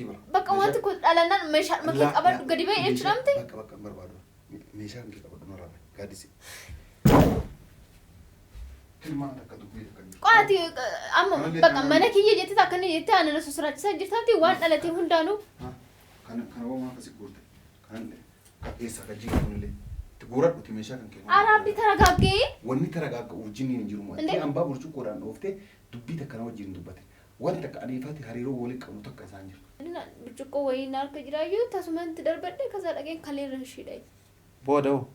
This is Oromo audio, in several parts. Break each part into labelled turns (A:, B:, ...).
A: Sii bara.
B: Bakka wanti kun dhalannaan meeshaa makee qabadhu gadi bahi jechuudha miti.
A: Bakka bakka hin barbaadu. Meeshaa kee qabadhu narraa bahi. Gaaddisee. Ilmaan takka dubbii takka hin jiru.
B: Qo'aati amma
A: Kanallee
B: bakka
A: kanallee.
B: mana kiyya jettee akkana jettee ana na sosiraachisaa jirta miti waan dhalatee hundaanuu.
A: Ha? Kana kana hoo maaf asi guurte? Kanallee ka keessa ka jiru kunillee. Itti guuradhuti meeshaa kan kee.
B: Ara abdii taragaaggee.
A: Wanni taragaagga'uuf jinniin hin jiru.
B: Indee?
A: Ati hambaa burcuqqoodhaan dhooftee dubbii takka na wajjin hin dubbatin. Waan takka aniifati hariiroo waliin qabnu takka isaan jiru.
B: Burcuqqoo wayii na harka jiraayyuu tasuma itti darbadhe kasaa dhaqeen kaleerra ishii dhaye.
A: Booda hoo?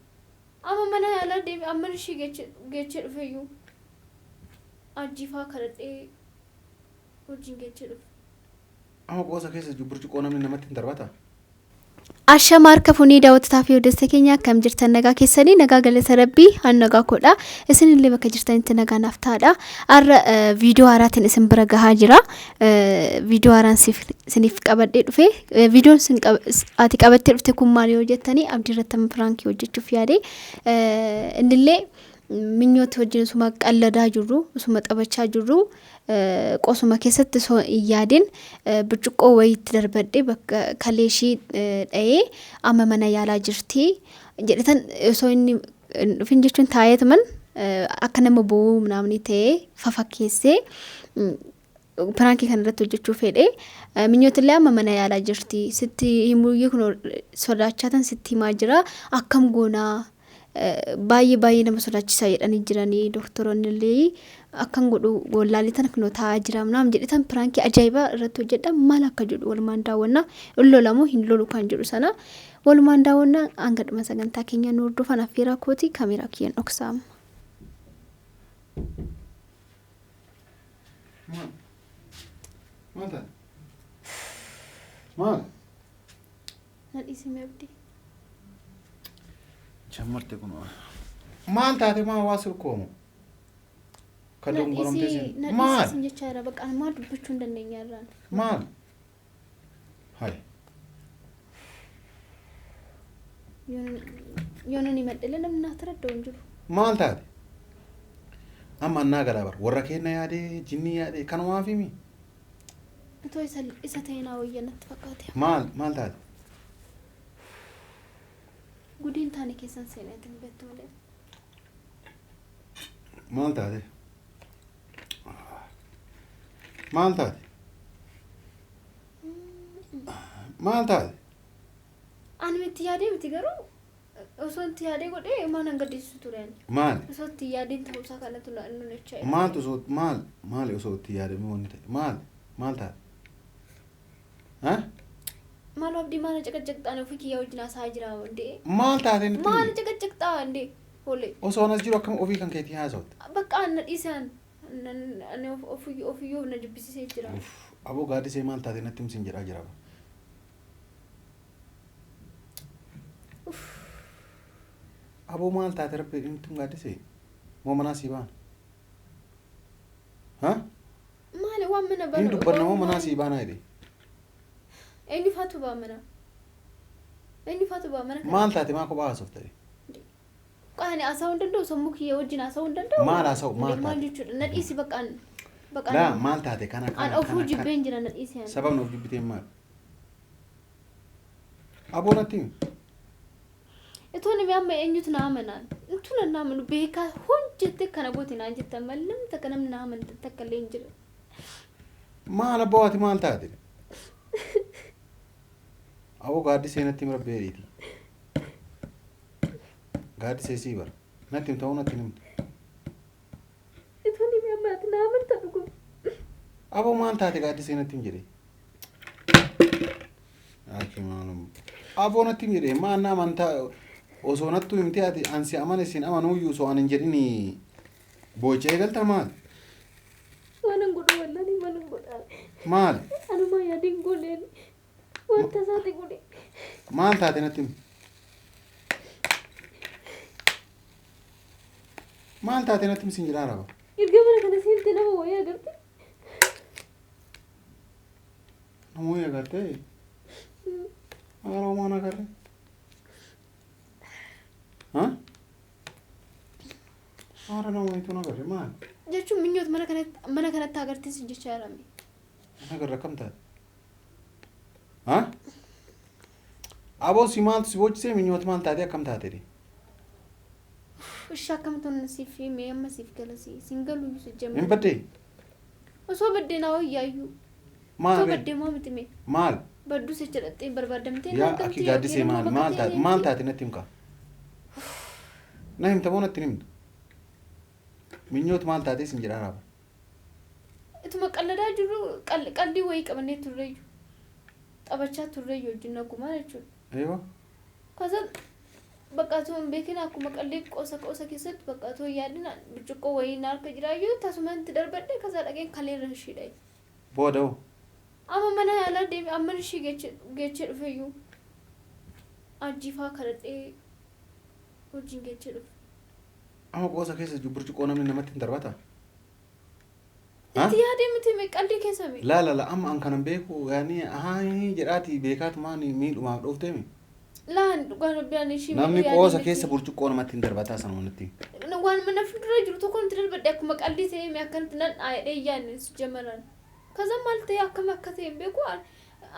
B: Amma mana yaalaa deeme amma ishii geechee dhufeyyuu. Ajjiifaa kadhadhee wajjin geechee dhufe.
A: Amma qoosa keessa burcuqqoo namni namatti hin darbata?
B: Ashama harka funii daawwattotaa fi hordoftoota keenya akkam jirtan nagaa keessanii nagaa galata rabbii an nagaa koodha isinillee bakka jirtanitti nagaa naaf ta'aadha har'a viidiyoo haaraatiin isin bira gahaa jira viidiyoo haaraan isiniif qabadhee dhufe viidiyoon isin ati qabattee dhufte kun maal yoo jettanii abdii irratti amma piraankii hojjechuuf yaade innillee minyooti wajjin isuma qalladaa jirru isuma taphachaa jirru qosuma keessatti osoo hin yaadin burcuqqoo wayiitti darbadhe bakka kalee ishii dha'ee amma mana yaalaa jirti jedhetan osoo inni hin dhufin jechuun taa'eetuman akka nama boo'uu manaamni ta'ee fafakkeessee piraankii kana irratti hojjechuu fedhe. Minyootillee amma mana yaalaa jirti sitti himuuyyuu kun sodaachaa sitti himaa jira akkam goonaa baay'ee baay'ee nama sodaachisaa jedhanii jiranii doktoroonni illee akkan godhu wallaalee tana kunoo taa'aa jira naam jedhe tan piraankii ajaa'ibaa irratti hojjedha maal akka jedhu walumaan daawwannaa hin lolamu hin lolu kan jedhu sana walumaan daawwannaa hanga dhuma sagantaa keenya nu hordofan affeeraa kooti kaameeraa kiyyaan dhoksaa amma.
A: Maal? Maal taate? Maal?
B: Na dhiisime abdii.
A: Jammarte kun. Maal taate maa waa sirkoomu? Ka
B: Na
A: dongoromtee
B: dhiisii
A: sin.
B: na
A: Maal?
B: dhiisii sin jechaa jira bakka ani maal dubbachuu hin dandeenye irraan.
A: Maal? Hai.
B: Yoo nan himadhe namni naa taradda hin jiru.
A: Maal taate? Amma annaa galaa bar warra keenna yaadee jinnii yaadee kanumaaf himi.
B: Itoo isa isa ta'e naa wayya natti fakkaate.
A: Maal maal taate?
B: Gudiin taane keessan seeneetiin beektu malee.
A: Maal taate? Maal taate? Maal taate?
B: Ani itti yaadee miti garuu osoo itti yaadee godhee maal nan gaddisiisu ture ani.
A: Maal?
B: Osoo itti yaadeen ta'uusaa kanatu na nu jechaa jira.
A: Maaltu osoo maal maali osoo itti yaadamee wanni ta'e maal maal taate? Ha?
B: Maal abdii maal caqacaqxaan ofii kiyyaa wajjin haasa'aa jira indee.
A: Maal taate nutti
B: Maal
A: himi?
B: caqacaqxaa indee holee.
A: Osoo anas jiru akkam ofii kan keetii haasawte?
B: Bakka an na dhiisan ani ofiyyuu na jibbisiisee jira.
A: Uff, aboo gaaddisee maal taate natti himsin jedhaa jira. Aboo maal taate rabbi nutti him gaaddisee? Moo manaa sii baana? Ha?
B: Maali waan mana
A: Hin dubbanna moo manaa sii baanaa jedhe?
B: Eenyu faatu ba'a mana? Eenyu faatu ba'a mana kana?
A: Maal taate maa kophaa haasofta?
B: Qaani haasa'uu hin danda'u sammuu kiyya wajjin haasa'uu hin danda'u.
A: Maal haasa'u? Maal
B: Maal
A: taate?
B: jechuudha? Na dhiisi bakka an. Bakka
A: Laa
B: an.
A: maal taate kana
B: An
A: kana
B: ofuu
A: kana kana.
B: jibbeen jira na dhiisi an.
A: Sababni of jibbiteen maal? Aboo natti himi.
B: Itoo nami amma eenyutu na amanaan? Utuu nan amanu beekaa hojjette kana gooti naan jettan malee namni takka namni na amanu takka illee hin jiru.
A: Maal abboo ati maal taate? Aboo gaaddisee natti himi rabbi jedhiiti. Gaaddisee sii bara. Natti himta hoo natti hin himtu.
B: Itoo nami amma ati na amanta dhuguma.
A: Aboo maal taate gaaddisee natti him jedhee. Aki maalum. Aboo natti him jedhee maal na amantaa osoo nattu himtee ati ansi amane sin amanuuyyuu osoo an hin jedhini boo'icha eegalta maal?
B: Waanan godhu wallaahi maalan godhaa.
A: Maal?
B: Anumaa yaadeen gooneen wanta isaati godhe.
A: Maal taate natti himi? Maal taate natti himi sin jedhaa raba.
B: Erga mana kana seente nama wayii agarte.
A: Nama wayii agartee? Haaroo maan agarre? Ha? Haara nama wayiitu hin agarre maal?
B: Jechuun minyoot mana kanatti mana kanatti agartee sin jechaa jirame.
A: Hin agarre akkam taate? Ha? Aboo si maaltu si boochisee minyoot maal taatee akkam taate dee?
B: Ishee akkam tonna siif himee amma siif gala si siin galu iyyuu si
A: Hin
B: jemmee.
A: baddee?
B: Osoo baddee naa wayyaayyuu.
A: Maal
B: Osoo
A: ree?
B: baddee moo miti mee?
A: Maal?
B: Badduu sicha dhaqxee barbaadamtee hin
A: Yaa
B: argamti
A: akki gaaddisee
B: yookiin immoo
A: maal
B: bakka
A: maal
B: ta'e
A: taate maal
B: deemti.
A: taate natti himka. Na himta moo natti hin himtu? Minyoot maal taatee sin jedhaa raaba.
B: Ituma qalladaa jirru qaldii wayii qabannee turreeyyu. Taphachaa turreeyyu wajjin nagumaa jechuudha.
A: Eewa.
B: Kaza bakka otoo hin beekin akkuma qaldii qoosa qoosa keessatti bakka otoo hin yaadin burcuqqoo wayii na harka jiraayyuu tasuma itti darbadhe kaza dhaqeen kaleerra ishii dhaye.
A: Booda hoo?
B: Amma mana yaalaa deeme amma ishii geechee dhufeyyuu. Ajjiifaa kadhadhee wajjin geechee dhufe.
A: Amma qoosa keessa burcuqqoo namni namatti hin darbata? Ha?
B: Itti yaadee miti mee qaldii keessa mee.
A: La la la amma an kanan beeku yaani ahaa jedhaati beekaatumaan miidhumaaf dhooftee mi?
B: Laan dhugaa rabbi ani ishii
A: Namni
B: miidhuu yaadee
A: qoosa
B: miti.
A: keessa burcuqqoo namatti hin darbataa sanuma natti.
B: Waan mana fuuldura jiru tokko nuti darbadhe akkuma qaldii ta'ee mee akkanatti nan dhaayedhee yaadne si jamaran. Kaza maal ta'e akkam akka ta'e hin beeku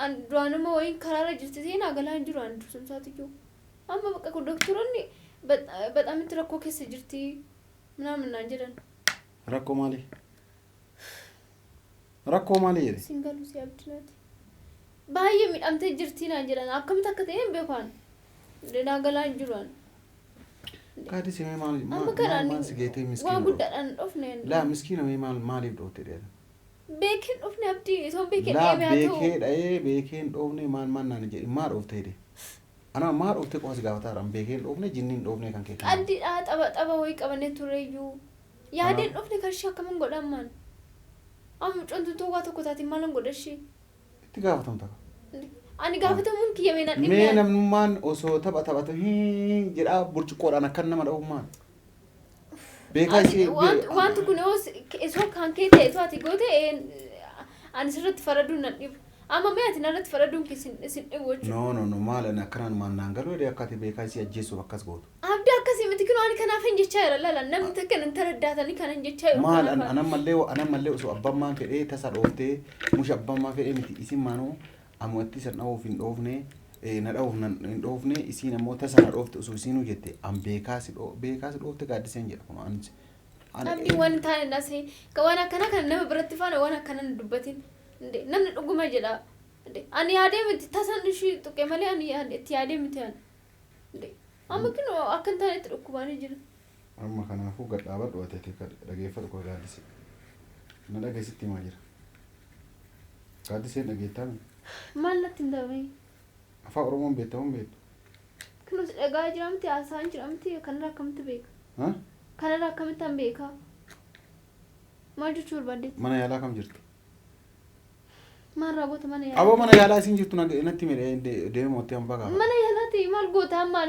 B: an duraanuma wayiin karaarra jirti ta'e naa galaa hin jiru an dursumsaatiyyuu. Amma bakka kun doktoroonni baxaamitti rakkoo keessa jirti minaamin naan jedhan.
A: Rakkoo maalii? Rakkoo maalii jedhe?
B: Sin galu si abdinaati. Baay'ee miidhamtee jirti naan jedhan akkamitti akka ta'e hin beeku an. Naa galaa hin jiru an.
A: Gaaddisee mee maal
B: Amma
A: maal
B: kana
A: maal si geetee
B: waan
A: miskiina dhoofte?
B: guddaadhaan dhofne.
A: Laa miskiina mee maal maaliif dhoofte dheeda?
B: Beekeen dhufne abdii osoo beekee
A: Laa
B: dheeme haa ta'u.
A: beekee dha'ee beekee hin dhoofne maal maal naan jedhe maa dhoofte jedhe? Ana maa dhoofte qofa si gaafataa jira beekee hin dhoofne jinni hin dhoofne kan kee kana.
B: Qaldiidhaa tapha tapha wayii qabannee turreeyyuu. Yaadeen dhufne kan ishee akkamiin godhan maan? Amma mucaan tun waa tokko taate maalan godha ishee?
A: Itti gaafatamta.
B: Ani gaafatamuun kiyya mee naan
A: Mee
B: dhimmi.
A: namnummaan osoo tapha taphatu hin jedhaa burcuqqoodhaan akkan nama dha'u maal? Beekaa ishee
B: Wanti kun yoo osoo kan kee ta'e osoo ati goote ani sirriitti faraduun nan dhibu. Amma mee ati narratti faraduun kee sin dhibu jechuudha.
A: No no no maal ani akkanaan maal naan galuu jedhee akka ati beekaa isii ajjeesuuf akkas gootu.
B: Abdii akkasii miti kinoo ani kanaaf hin jechaa jira laala namni takka nan taraddaatanii kana hin jechaa jiru.
A: Maal
B: kanaaf.
A: anan mallee osoo abbaan maan fedhee tasa dhooftee musha abbaan maan fedhee miti isin maanuu ammatti isan dha'uuf hin dhoofne na dha'uuf hin dhoofne isiin ammoo tasa na dhoofte osoo isiinuu jette an beekaa si beekaa si dhoofte gaaddiseen jedha kun an
B: Abdii waan hin taane nasee waan akkana kana nama biratti faana waan akkana hin dubbatin. Namni dhuguma jedha. Ani yaadee miti tasan ishii tuqe malee ani itti yaadee miti ani. Amma kinoo akka hin taanetti dhukkubaanii jira.
A: Amma kanaafuu gad dhaabadhu ati ati dhageeffadhu koo gaaddise. Na dhageessitti himaa jira. Gaaddiseen dhageettaa mi?
B: Maal natti hin taane?
A: Afaan Oromoon beektaa hin beektu?
B: Kinoo si dhagaa jira miti haasa'aan jira miti kanarraa akkamitti beeka?
A: Ha?
B: Kanarraa akkamitti an beeka? Maal jechuu barbaaddeetti?
A: Mana yaalaa kam jirti?
B: Maal raawwata mana yaalaa?
A: Aboo mana yaalaa isin jirtu natti hime deemee mootii hambaa gaafa.
B: Mana yaalaati maal goota amma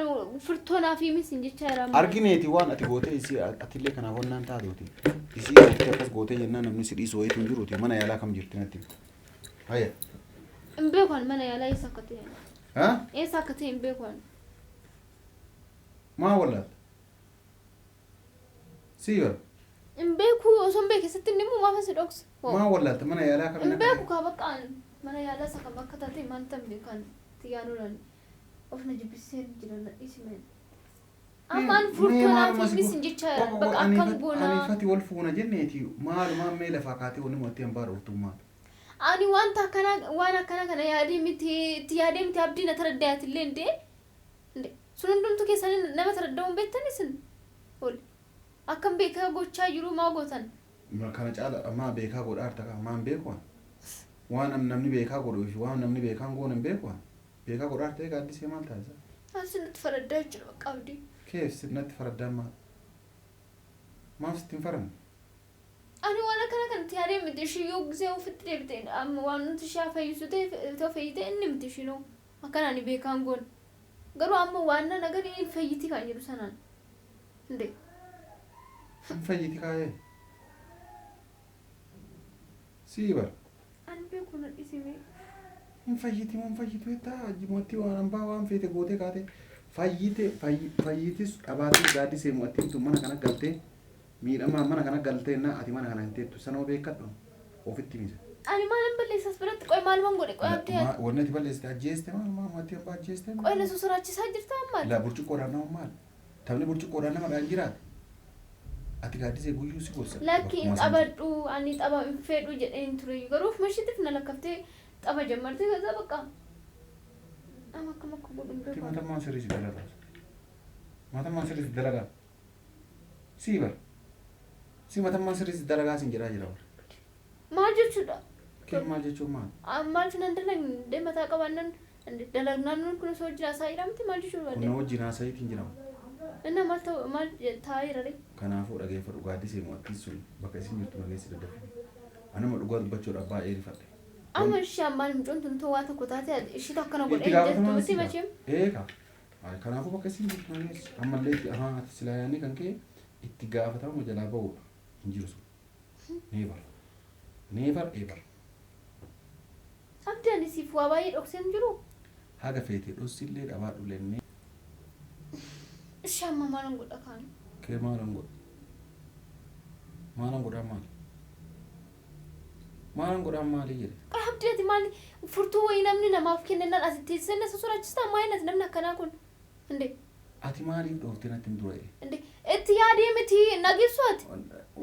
B: furtoonaa fi misin jechaa jira.
A: Argineeti waan ati gootee isii atillee kanaaf onnaan taatuuti. Isii gootee akkas gootee jennaan namni si dhiisu wayitu hin jiruuti. Mana yaalaa kam jirti natti hime. Hayya.
B: Hin beeku ani mana yaalaa eessa akka ta'e.
A: Ha?
B: Eessa akka ta'e hin beeku ani.
A: Maa wallaalta? Sii bara.
B: Hin beeku osoo hin beekin sitti inni immoo maafa si dhoksa.
A: Maa wallaalta mana yaalaa kam
B: Hin beeku kaa bakka ani mana yaalaa isa kam akka taate maal tan beekan tiyyaanuudhaan of na jibbisee jira na dhiisi mee. Amma ani furtoonaa fi misin jechaa jira bakka akkam goonaa.
A: Aniifati wal fuuna jenneeti maalumaan mee lafaa kaatee wanni mo'attee hambaa dhooftu maal?
B: Ani wanta akkana waan akkana kana yaadee miti itti yaadee miti abdii na taraddaati illee indee. Sun hundumtu keessanii nama taradda'uun beektan isin ol akkam beekaa gochaa jiru maa gootan.
A: Kana caala maa beekaa godhaa harta kaa maan beeku an? Waan namni beekaa godhuu fi waan namni beekaan goone hin beeku an? Beekaa godhaa harta egaa addisee maal taasisa?
B: Asi natti faraddaa jechuudha bakka abdii.
A: Keef natti faraddaan maal? Maaf sitti hin faranne?
B: Ani waan akkana kanatti yaadee miti ishii yoo gisee ofitti deebite amma waan nuti ishee fayyisu ta'e ta'e fayyite inni miti ishiinoo akkana ani beekaan goone. Garuu amma waan nan agarre hin fayyiti kan jedhu sanaan. Inde
A: Hin fayyiti kaayee. Sii bara.
B: Ani beeku na dhiisime.
A: Hin fayyiti moo hin fayyitu jettaa mo'attii waan hambaa waan feete gootee kaatee fayyite fayyitis dhabaatis gaaddisee mo'attiin tun mana kana galtee miidhamaa mana kana galtee na ati mana kana hin teettu sanoo beekadhu Ofitti himisa.
B: Ani maalan balleessas biratti qoy maaluman godhe qoy abdii ati.
A: Wanni ati balleessite ajjeeste maal maal maatii abbaa ajjeeste.
B: Qoy na sosoraachisaa jirta ammaal.
A: Laa burcuqqoodhaan nama maal? Taphni burcuqqoodhaan nama dhaan jiraate. Ati gaaddisee guyyuu si gorsa.
B: Lakki hin
A: Bakkuma isaan
B: taphadhu ani tapha hin fedhu jedheen ture garuu ofuma isheetiif na lakkaftee tapha jammartee kaza bakka. Amma akkam akka godhu hin
A: Ati
B: beeku.
A: matammaan sirrii si dalagaa. Matammaan sirrii si dalagaa. Sii bara. Si matammaan sirrii si dalagaa sin jedhaa jira bara.
B: Maal jechuudha?
A: Kee maal jechuun maal?
B: Maal nan dalagne mataa qabaannan dalagnaan kun osoo hojii haasaa jedhamti maal jechuu
A: Kun na
B: barbaadde?
A: wajjin haasa'iitiin jirama.
B: Inna maal ta'u maal taa'ee jira ree?
A: Kanaafuu dhageeffadhu gaaddisee mo'attiin sun bakka isin jirtu nageessi daddafe. Anuma dhugaa dubbachuudhaaf baay'ee rifadhe.
B: Amma ishee ammaan mucoon tun too waa tokko taate ishiitu akkana
A: Itti
B: godhee jettu
A: gaafatamaan
B: miti
A: si
B: macheem.
A: Eeka. Kanaafuu bakka isin jirtu nageessi. Ammallee itti ahaa ati silaa yaadni kan ka'e itti gaafatama jalaa ba'uudha. Hin jiru sun. Never. Never ever.
B: Abdi ani siif waa baay'ee dhoksee hin jiru.
A: Haga feete dhossillee dhabaadhu lennee.
B: Ishee amma maalan godha kaan?
A: Kee maalan godha? Maalan godhaa maali? Maalan godhaa maali jedhe?
B: Qoy abdi ati maali furtuu wayii namni namaaf kennennaan asitti teessisee na sosoraachistaa maali ati namni akkanaa kun? Inde
A: Ati maaliif dhooftee natti hin dura jedhe?
B: inde itti yaadee miti nageessu ati.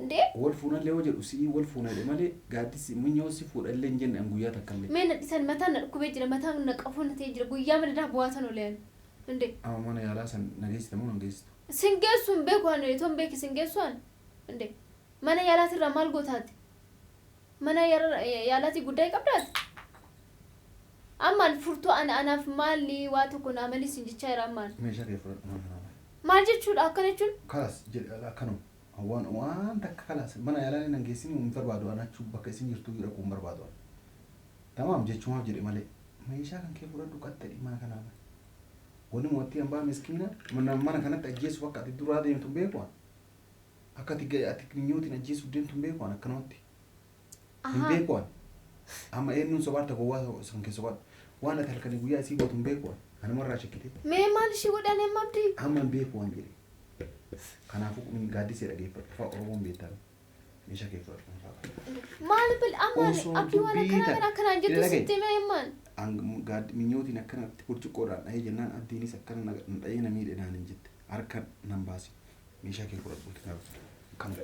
B: Inde
A: Wal fuunallee yoo jedhu si'ii wal fuuna jedhe malee gaaddisi minyoo si fuudhallee hin jenne an guyyaa takka illee.
B: mee na dhisan mataan na dhukkubee jira mataan na qafoo na ta'ee jira guyyaa madadaa bu'aa tan olee ani. Inde
A: Amma mana yaalaa san na geessita moo na geessitu?
B: sin geessu hin beeku ani toon beeki sin geessu ani. Inde mana yaalaatirraa maal gootaati? Mana yaalaatii guddaa qabdaati? Ammaan furtuu ana anaaf maalli waa tokko naa malis hin jechaa jira ammaan.
A: Meeshaa kee fudhadhu mana kanaa.
B: Maal jechuudha akkana jechuun?
A: Kalas jedhe akkanuma. Waan waan takka kalas mana yaalaa nan geessini hin barbaadu an achuu bakka isin jirtu dhaquu hin barbaadu an. Tamaam jechumaaf jedhe malee meeshaa kan kee fudhadhu qaxxadhi mana kanaa bahi. Wanni mootii hambaa miskiina mana mana kanatti ajjeesuuf akka ati duraa deemtu hin beeku an. Akka ati ati minyootiin ajjeesuuf deemtu hin beeku an akkanumatti. Hin
B: Ahaa.
A: beeku an. Amma eenyuun sobaarta gowwaa san keessa sobaadhu. Waan ati halkanii guyyaa isii gootu hin beeku an. Anumarraa shakkite.
B: Mee maal ishee godhan amma abdii?
A: Amma hin beeku waan jedhe. Kanaafuu gaaddisee dhageeffadhu. Afaan Oromoon beektaa. Meeshaa kee fudhadhu.
B: Maal bil amma
A: Osoo
B: abdii waan
A: dubbii
B: akkanaa
A: tan-
B: kana akkanaan jettu
A: Dhaga'i.
B: sitti himee ammaan.
A: Minyootiin akkanatti burcuqqoodhaan dhahee jennaan abdiinis akkana na dhahee na miidhe naan hin jette. Harka nan baasi. Meeshaa kee fudhadhu. Kan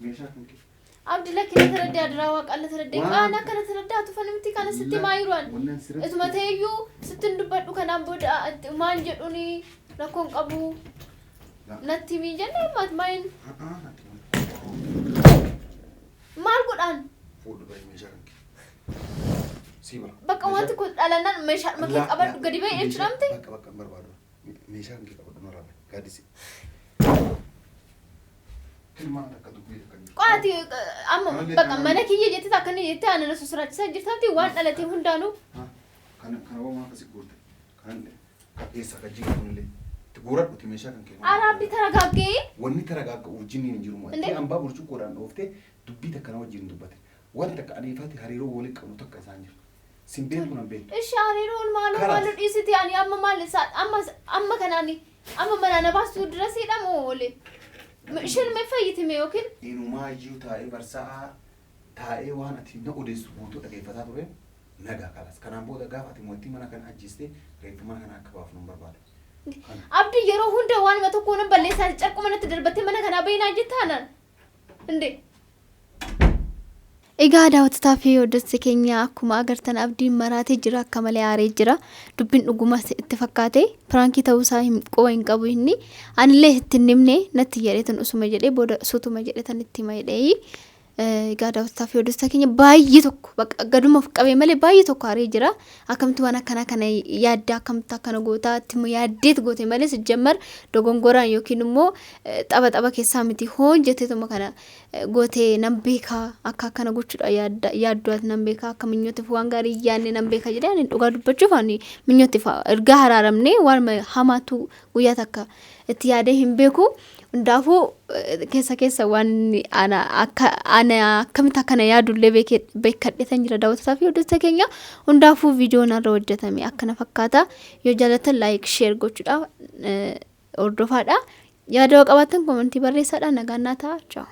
A: meeshaa kan kee.
B: Abdi lakki na taraddaa adiraa waaqa na taraddaa
A: Waan-
B: waan akkana taraddaa tufa namti kana sitti himaa jiru an.
A: Wannan sirriitti-
B: Ituma ta'eyyuu sitti hin dubbadhu kanaan booda maal jedhuuni rakkoon qabu natti himii jenne ammaat maal
A: Ah, ah, natti himi.
B: maal godhaan
A: Fuudhu bahi meeshaa kan kee. Sii bara.
B: bakka wanti kun dhalannaan meeshaa dhuma kee qabadhu gadi bahi jechuudha miti.
A: Bakka bakka hin barbaadu. Meeshaa kan kee qabadhu narraa bahi. Gaaddisee. Ilmaan akka dubbii akka hin jiru.
B: Qo'aati amma
A: Kanallee
B: bakka
A: kanaan-
B: mana kiyya jettee akkana jettee ana na sosoraachisaa jirtaati waan dhalate hundaanuu.
A: Ha, Kana kana homaa akkasii guurte. Kanallee ka keessa ka jiru kunillee. Itti guuradhuti meeshaa kan kee.
B: Ara abdii taragaaggee
A: Wanni taragaaga'uuf jinniin hin jiru.
B: Inde?
A: Ati hambaa burcuqqoodhaan dhooftee dubbii takka na wajjin dubbate. Wanti takka aniifaati hariiroo waliin qabnu takka isaan jiru. Sin beeku nan beektu.
B: Ishi hariiroon maaloo
A: Karas.
B: maaloo dhiisiti ani amma maal isaa amma amma kanaani amma mana na baastuu dura siidhamu oole. Isheen mee fayyiti mee yookiin
A: Inumaayyuu taa'ee barsaa taa'ee waan ati na odeessu guutuu dhageeffataa ture nagaa kalas. Kanaan booda gaafa ati mootii mana kana ajjeeste reeffa mana kana akka baafnu hin barbaadu. Kana.
B: abdii yeroo hunda waanuma tokko nan balleessaa carquma natti darbattee mana kanaa bahinaa jettaa Inde. Egaa daawwattotaa fi hordoftoota keenya akkuma agartan abdiin maraatee jira akka malee aaree jira. Dubbiin dhuguma itti fakkaate piraankii ta'uusaa hin quba hin qabu inni. Anillee itti hin himne natti jedheetan usuma jedhee booda sutuma jedheetan itti hima jedhee. Egaa daawwattotaa fi hordoftoota keenya baay'ee tokko bakka gaduma of qabee malee baay'ee tokko aaree jira. Akkamitti waan akkanaa kana yaadda akkamitti akkana gootaa itti yaaddeet goote malee sijjammar dogongoraan yookiin immoo tapha tapha keessaa miti hoon jetteetuma kana gootee nan beekaa akka akkana gochuudha yaaddu ati nan beekaa akka minyootiif waan gaarii yaadne nan beeka jedhee ani dhugaa dubbachuuf ani minyootiif ergaa haraaramne waan hamaatu guyyaa takka itti yaadee hin beeku. Hundaafuu keessa keessa waan ana akka ana akkamitti akkana yaadullee beekadheetan jira daawwattotaa fi hordoftoota keenya. Hundaafuu viidiyoon irra hojjetame akkana fakkaata. Yoo jaallattan like share gochuudha hordofaadha. Yaada yoo qabaattan commentii barreessaadha. Nagaan naa ta'a. Ciao.